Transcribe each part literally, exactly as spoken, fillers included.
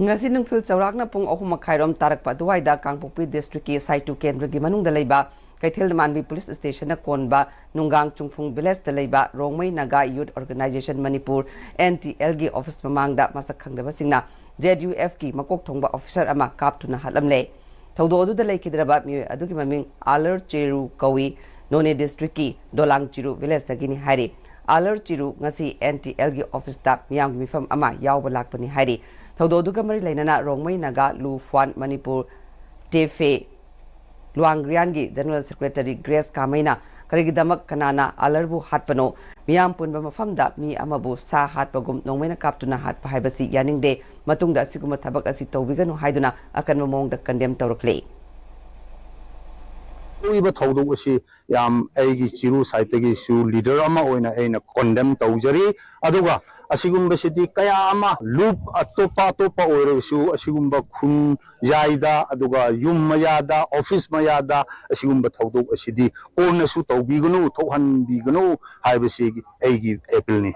ꯉꯁꯤ ꯅꯨꯡꯊꯤꯜ ꯆꯥꯎꯔꯥꯛꯅ ꯄꯨꯡ ꯑꯍꯨꯝ ꯃꯈꯥꯏꯔꯣꯝ ꯇꯥꯔꯛꯄ ꯑꯗꯨꯋꯥꯏꯗ ꯀꯥꯡꯄꯣꯛꯄꯤ ꯗꯤꯁꯇ꯭ꯔꯤꯛꯀꯤ ꯁꯥꯏꯇꯨ ꯀꯦꯟꯗ꯭ꯔꯒꯤ ꯃꯅꯨꯡꯗ ꯂꯩꯕ ꯀꯩꯊꯦꯜ ꯃꯥꯟꯕꯤ ꯄꯨꯂꯤꯁ ꯁ꯭ꯇꯦꯁꯟꯅ ꯀꯣꯟꯕ ꯅꯨꯡꯒꯥꯡ ꯆꯨꯡꯐꯨꯡ ꯚꯤꯂꯦꯖꯇ ꯂꯩꯕ Rongmei Naga youth organisation Manipur, N T ꯑꯦꯜꯒꯤ ꯑꯣꯐꯤꯁ ꯃꯃꯥꯡꯗ ꯃꯁꯛ ꯈꯪꯗꯕꯁꯤꯡꯅ ꯖꯦ ꯌꯨ ꯑꯦꯐꯀꯤ ꯃꯀꯣꯛ ꯊꯣꯡꯕ ꯑꯣꯐꯤꯁꯔ ꯑꯃ ꯀꯥꯞꯇꯨꯅ ꯍꯥꯠꯂꯝꯂꯦ꯫ ꯊꯧꯗꯣꯛ ꯑꯗꯨꯗ ꯂꯩꯈꯤꯗ꯭ꯔꯕ ꯃꯤꯑꯣꯏ ꯑꯗꯨꯒꯤ ꯃꯃꯤꯡ ꯑꯥꯂꯔ ꯆꯤꯔꯨ ꯀꯧꯏ꯫ ꯅꯣꯅꯦ ꯗꯤꯁꯇ꯭ꯔꯤꯛꯀꯤ ꯗꯣꯂꯥꯡ ꯆꯤꯔꯨ ꯚꯤꯂꯦꯖꯇꯒꯤꯅꯤ ꯍꯥꯏꯔꯤ꯫ ꯑꯥꯂꯔ ꯆꯤꯔꯨ ꯉꯁꯤ ꯑꯦꯟ ꯇꯤ ꯑꯦꯜꯒꯤ ꯑꯣꯐꯤꯁꯇ ꯃꯤꯌꯥꯝꯒꯤ ꯃꯤꯐꯝ ꯑꯃ ꯌꯥꯎꯕ ꯂꯥꯛꯄꯅꯤ ꯍꯥꯏꯔꯤ꯫ ꯊꯧꯗꯣꯛ ꯑꯗꯨꯒ ꯃꯔꯤ ꯂꯩꯅꯅ ꯔꯣꯡꯃꯩ ꯅꯥꯒꯥ ꯂꯨ ꯐ꯭ꯋꯥꯟ ꯃꯅꯤꯄꯨꯔ ꯇꯦꯐꯦ ꯂꯨꯋꯥꯡꯒ꯭ꯔꯤꯌꯥꯟꯒꯤ ꯖꯦꯅꯔꯦꯜ ꯁꯦꯀ꯭ꯔꯦꯇꯔꯤ ꯒ꯭ꯔꯦꯁ ꯀꯥꯃꯩꯅ ꯀꯔꯤꯒꯤꯗꯃꯛ ꯀꯅꯥꯅ ꯑꯥꯂꯔꯕꯨ ꯍꯥꯠꯄꯅꯣ? ꯃꯤꯌꯥꯝ ꯄꯨꯟꯕ ꯃꯐꯝꯗ ꯃꯤ ꯑꯃꯕꯨ ꯁꯥ ꯍꯥꯠꯄꯒꯨꯝ ꯅꯣꯡꯃꯩꯅ ꯀꯥꯞꯇꯨꯅ ꯍꯥꯠꯄ ꯍꯥꯏꯕꯁꯤ ꯌꯥꯅꯤꯡꯗꯦ꯫ ꯃꯇꯨꯡꯗ ꯑꯁꯤꯒꯨꯝꯕ ꯊꯕꯛ ꯑꯁꯤ ꯇꯧꯕꯤꯒꯅꯨ ꯍꯥꯏꯗꯨꯅ ꯑꯀꯟꯕ ꯃꯑꯣꯡꯗ ꯀꯟꯗꯦꯝ ꯇꯧꯔꯛꯂꯤ꯫ ꯊꯣꯛꯏꯕ ꯊꯧꯗꯣꯛ ꯑꯁꯤ ꯌꯥꯝ ꯑꯩꯒꯤ ꯆꯤꯔꯨ ꯁꯥꯏꯠꯇꯒꯤꯁꯨ ꯂꯤꯗꯔ ꯑꯃ ꯑꯣꯏꯅ ꯑꯩꯅ ꯀꯣꯟꯗꯦꯝ ꯇꯧꯖꯔꯤ꯫ ꯑꯗꯨꯒ ꯑꯁꯤꯒꯨꯝꯕꯁꯤꯗꯤ ꯀꯌꯥ ꯑꯃ ꯂꯨꯞ ꯑꯇꯣꯞꯄ ꯑꯇꯣꯞꯄ ꯑꯣꯏꯔꯒꯁꯨ ꯑꯁꯤꯒꯨꯝꯕ ꯈꯨꯟ ꯌꯥꯏꯗ, ꯑꯗꯨꯒ ꯌꯨꯝ ꯃꯌꯥꯗ, ꯑꯣꯐꯤꯁ ꯃꯌꯥꯗ ꯑꯁꯤꯒꯨꯝꯕ ꯊꯧꯗꯣꯛ ꯑꯁꯤꯗꯤ ꯀꯣꯟꯅꯁꯨ ꯇꯧꯕꯤꯒꯅꯨ, ꯊꯣꯛꯍꯟꯕꯤꯒꯅꯨ ꯍꯥꯏꯕꯁꯤ ꯑꯩꯒꯤ ꯑꯦꯄꯤꯜꯅꯤ꯫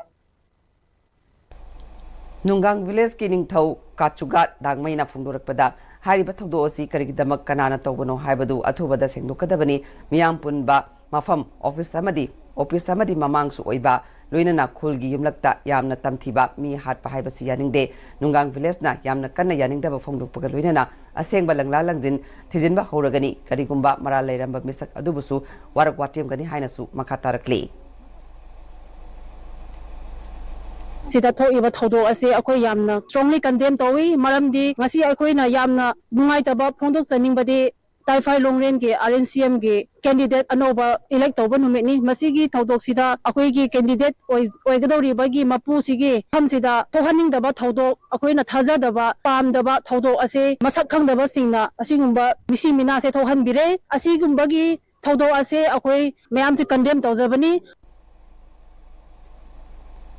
ꯅꯨꯡꯒꯥꯡ ꯚꯤꯂꯦꯖꯀꯤ ꯅꯤꯡꯊꯧ ꯀꯥꯆꯨꯒꯥꯠ ꯗꯥꯡꯃꯩꯅ ꯐꯣꯡꯗꯣꯔꯛꯄꯗ, ꯍꯥꯏꯔꯤꯕ ꯊꯧꯗꯣꯛ ꯑꯁꯤ ꯀꯔꯤꯒꯤꯗꯃꯛ ꯀꯅꯥꯅ ꯇꯧꯕꯅꯣ ꯍꯥꯏꯕꯗꯨ ꯑꯊꯨꯕꯗ ꯁꯦꯡꯗꯣꯛꯀꯗꯕꯅꯤ꯫ ꯃꯤꯌꯥꯝ ꯄꯨꯟꯕ ꯃꯐꯝ, ꯑꯣꯐꯤꯁ ꯑꯃꯗꯤ, ꯑꯣꯐꯤꯁ ꯑꯃꯗꯤ ꯃꯃꯥꯡꯁꯨ ꯑꯣꯏꯕ, ꯂꯣꯏꯅꯅ ꯈꯨꯜꯒꯤ ꯌꯨꯝꯂꯛꯇ ꯌꯥꯝꯅ ꯇꯝꯊꯤꯕ ꯃꯤ ꯍꯥꯠꯄ ꯍꯥꯏꯕꯁꯤ ꯌꯥꯅꯤꯡꯗꯦ꯫ ꯅꯨꯡꯒꯥꯡ ꯚꯤꯂꯦꯖꯅ ꯌꯥꯝꯅ ꯀꯟꯅ ꯌꯥꯅꯤꯡꯗꯕ ꯐꯣꯡꯗꯣꯛꯄꯒ ꯂꯣꯏꯅꯅ ꯑꯁꯦꯡꯕ ꯂꯪꯂꯥ ꯂꯪꯖꯤꯟ ꯊꯤꯖꯤꯟꯕ ꯍꯧꯔꯒꯅꯤ꯫ ꯀꯔꯤꯒꯨꯝꯕ ꯃꯔꯥꯜ ꯂꯩꯔꯝꯕ ꯃꯤꯁꯛ ꯑꯗꯨꯕꯨꯁꯨ ꯋꯥꯔꯛ ꯋꯥꯇꯦꯝꯒꯅꯤ ꯍꯥꯏꯅꯁꯨ ꯃꯈꯥ ꯇꯥꯔꯛꯂꯤ꯫ ꯁꯤꯗ ꯊꯣꯛꯏꯕ ꯊꯧꯗꯣꯛ ꯑꯁꯤ ꯑꯩꯈꯣꯏ ꯌꯥꯝꯅ strongly condemn ꯇꯧꯏ꯫ ꯃꯔꯝꯗꯤ ꯉꯁꯤ ꯑꯩꯈꯣꯏꯅ ꯌꯥꯝꯅ ꯅꯨꯡꯉꯥꯏꯇꯕ ꯐꯣꯡꯗꯣꯛꯆꯅꯤꯡꯕꯗꯤ, ꯇꯥꯏꯐꯥꯏ ꯂꯣꯡꯔꯦꯟꯒꯤ ꯑꯥꯔ ꯑꯦꯟ ꯁꯤ ꯑꯦꯝꯒꯤ candidate ꯑꯅꯧꯕ elect ꯇꯧꯕ ꯅꯨꯃꯤꯠꯅꯤ꯫ ꯃꯁꯤꯒꯤ ꯊꯧꯗꯣꯛꯁꯤꯗ ꯑꯩꯈꯣꯏꯒꯤ candidate ꯑꯣꯏ-, ꯑꯣꯏꯒꯗꯧꯔꯤꯕꯒꯤ ꯃꯄꯨꯁꯤꯒꯤ ꯃꯐꯝꯁꯤꯗ ꯊꯣꯛꯍꯟꯅꯤꯡꯗꯕ ꯊꯧꯗꯣꯛ, ꯑꯩꯈꯣꯏꯅ ꯊꯥꯖꯗꯕ, ꯄꯥꯝꯗꯕ ꯊꯧꯗꯣꯛ ꯑꯁꯦ ꯃꯁꯛ ꯈꯪꯗꯕꯁꯤꯡꯅ ꯑꯁꯤꯒꯨꯝꯕ ꯃꯤꯁꯤ ꯃꯤꯅꯥꯁꯦ ꯊꯣꯛꯍꯟꯕꯤꯔꯦ꯫ ꯑꯁꯤꯒꯨꯝꯕꯒꯤ ꯊꯧꯗꯣꯛ ꯑꯁꯦ ꯑꯩꯈꯣꯏ ꯃꯌꯥꯝꯁꯦ condemn ꯇꯧꯖꯕꯅꯤ꯫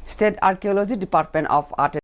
State Archaeology Department of Art